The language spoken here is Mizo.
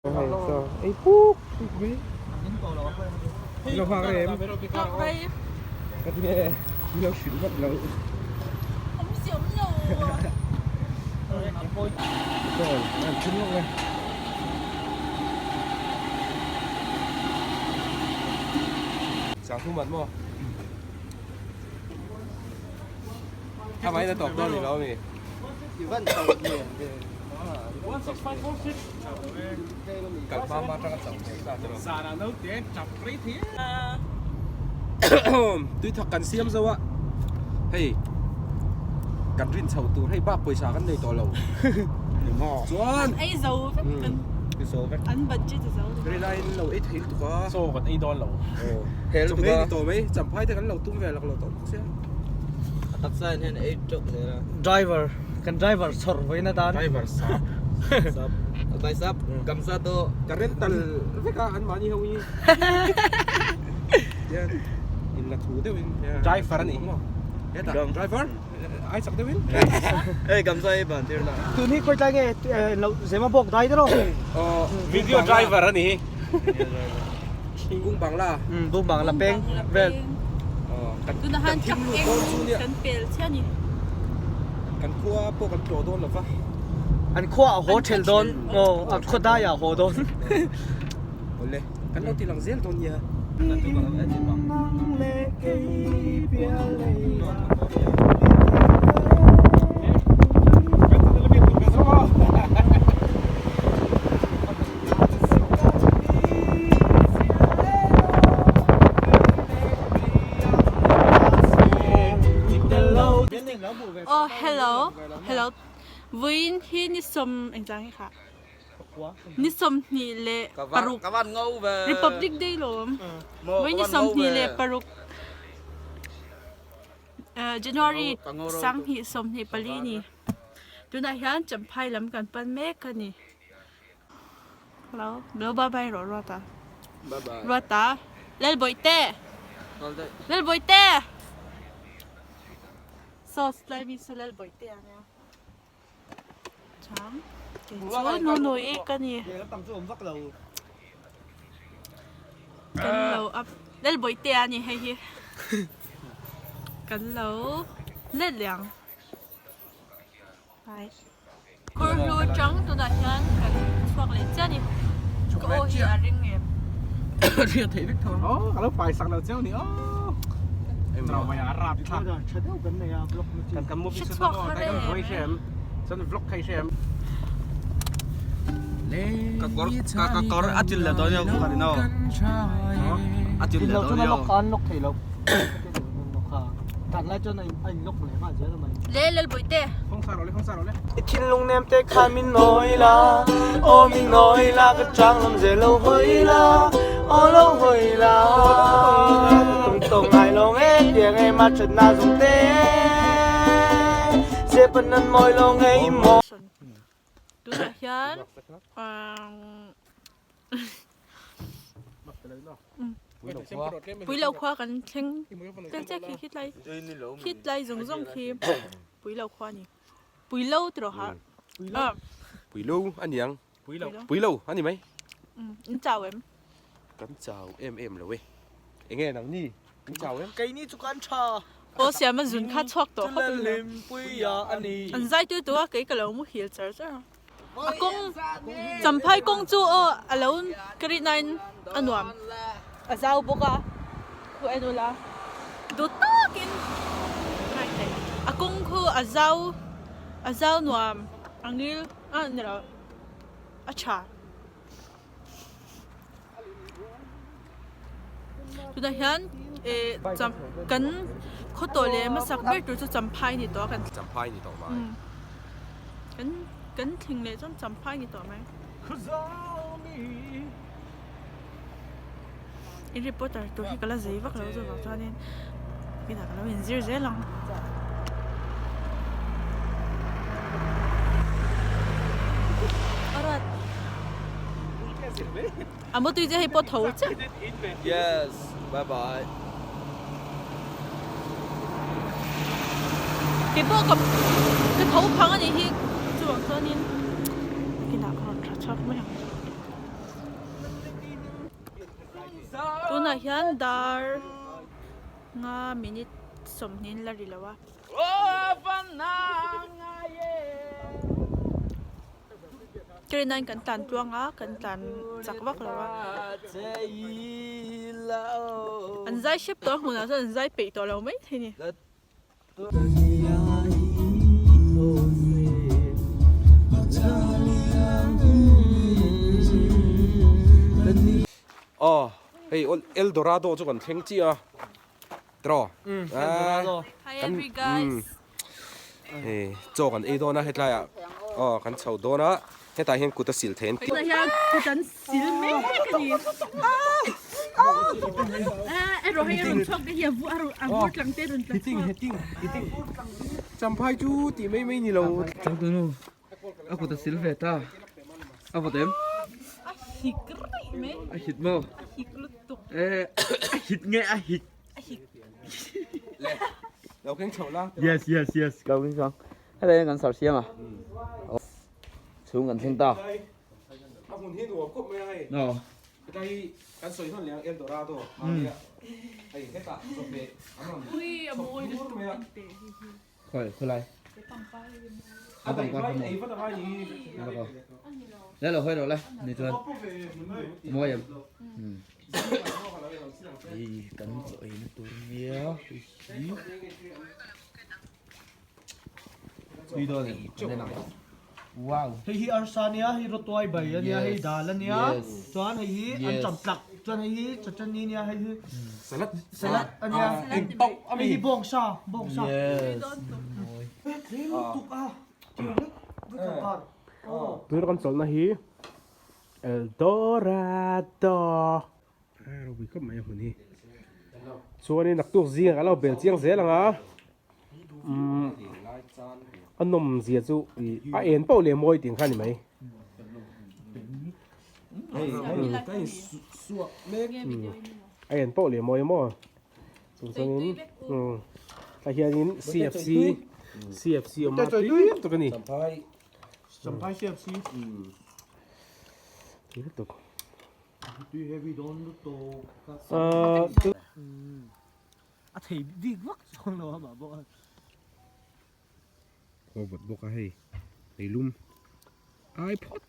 Hei chaw ei puk puk mai. Lo nghak rei em? Nghak rei. Ka ti nge mi lo hrilh vat lo. Awm si awm lo. Chaw an thun lawk e. Sangthum an maw? A mai na tawp dawn ni lo mi. Kal hma hma atanga chauh thei ta chu. Tui thak kan siam zo a, hei kan rin chho tur hei bak pawisa kan nei tawh lo. Chuan ei zo vek kan an budget a zo. Rilaiin lo ei thei lutuk a. Chaw kan ei dawn lo. Hel lutuk a. Tawh mai champhai te kan lo tum ve lak lo tawh bawk sia. A taksa in hian ei teuh zel a. Driver kan driver chhawr vawiin atan. Driver sap. Sap. Vai sap gamsa to. Ka rental vek a an mahni ho hi. Tian in la thu deuh in. Driver a nih maw? Hetah driver ai chak deuh in. Hei gamsa hi ban tir la. Tun hi khawi tlai nge lo zema bawk dai te rawh. Video driver a nih hi. Bung bangla. Bung bangla peng vel. Tuna han chak eng kan pel chiah ni. Kan khua pawh kan tlawh dawn lova. An khua a haw ṭhelh dawn. Aw an khaw dai ah a haw dawn. Awle kan lo ti lang zel dawn nia. Aw hello hello vawiin hi ni sawm engzah nge kha ni sawmhnih leh paruk Republic Day lawm vawiin ni sawmhnih leh paruk January sanghnih 24 ni tunah hian Champhai lam kan pan mek a ni. Hello, lo bye bye rawh Ruata. Bye bye. Ruata, Lalbawihte. Lalbawihte. So lai mi chu Lalbawihte a nia. Chang. Kei chu nu nu i ka ni. Kan lo up. Lalbawihte a ni hei hi. Kan lo let liang. Bye. Khur hlu atang tunah hian kan chhuak leh chiah a ni. Ka aw hi a ring em? Hriat theih vek tho ang. Aw ka lo pai sak lo cheu ni aw. Trau mai a rap thlak. Tha deuh kan nei a vlog na chu. Kan kan movie Hre chu chhuak aw har kan em voi hrem. Chuan vlog khai hrem. Ka kawr ka ka kawr a chil leh dawn nia ka rin aw. A chil Chil leh loh dawn chuan a nia. lock kha an lock thei lo. Dan lai chuan a in lock leh nghal zel a mai. Le Lalbawihte. I thinlung nem te kha min nawi la, aw min nawi la ka chang lam zel lo hawi la, aw lo hawi la. Tum tawh ngai lo nge tiang em a that na zawng te, zep an nan mawi lo nge i maw. Tunah hian Puilo khua kan thleng tel chiah khi khitlai khitlai zawng zawng khi Puilo khua a ni. Puilo ti rawh ha. Puilo a ni ang. Puilo a ni mai. In chau em? Kan chau em em lo e. Enge nang ni? In chau em? Keini chu kan tha. Aw siam a zun kha chhuak tawh khawp in. An zai tu tu a kei ka lo muhil char char a. A kawng Champhai kawng chu aw a lo ka rih nain a nuam a zau bawk a khu en ula duh takin a kawng khu a zau a zau nuam a ngil a ni lo a tha tunah hian eh cham kan khaw tawh leh hmasak ber tur chu Champhai ni tawh a kan Champhai ni tawh mai. Kan kan thleng leh chuan Champhai ni tawh mai. In reporter tur hi ka la zei vak lo chuvang chuanin inah ka lo inzir zel ang. A mutui che hei pawh tho chiah. Yes, bye bye. Kei pawh ka ka tho phang a nih hi chuvang chuanin kinah ka rawn tha chhuak mai ang. Tunah hian dar nga minute sawmhnih in la ri lo a. Train ah kan tlan tluang a, kan tlan chak vak lo a. An zai hrep tawh a hmunah chuan an zai peih tawh lo mai thei a ni. Aw hei El Dorado chu kan thleng chiah a tiraw Hi every guys hei chaw kan ei dawn a hetlai ah aw kan chho dawn a hetah hian kut a sil thei an tih Hetah hian kut an sil mek a ni erawh hei a rawn chhuak te hi a vur tlang te a rawn tla chhuak Champhai chu tih mai mai ni lo Changtunu a kut a sil ve ta a vawt em a hik raih mai a hit maw a hik lutuk e a hit nge a hit a hik le lo keng chho la yes yes yes ka lo keng chho ang helai hian kan sar siam a chhung kan thleng ta a hmun hi nuam khawp mai a hei aw hetlai hi kan sawi hnawn leh ang El Dorado hei hetah chawhmeh an rawn chhawp dur mai a khawi khawlai a pangpar kha maw ei vat angai ni le lo hawi rawh le ni chuan mawi em hei kan chaw ei na tur nia hei hi tui dawn em kan en ang wow hei hi arsa ania hei rawtuai bai ania hei dal ania chuan hei hi an cham tlak chuan hei hi chutney ania hei hi salad salad ania eng pauh ami hei hi bawngsa bawngsa yes tlem lutuk a Tuna kan chawlhna hi Eldorado ropui khawp mai a hmun hi chuanin naktuk zingah kan lo bel chiang zel ang a umm a nawm zia chu ih a en pauh leh mawi tih ang kha a ni mai a en pauh leh mawi maw chung chuanin umm tah hianin CFC CFC awm a tui tuk a ni. Champhai CFC tui lutuk. Tui heavy dawn lutuk a thei bik vak chuang lo a mah bawk a. Khaw vawt bawk a hei lei lum ai phawt.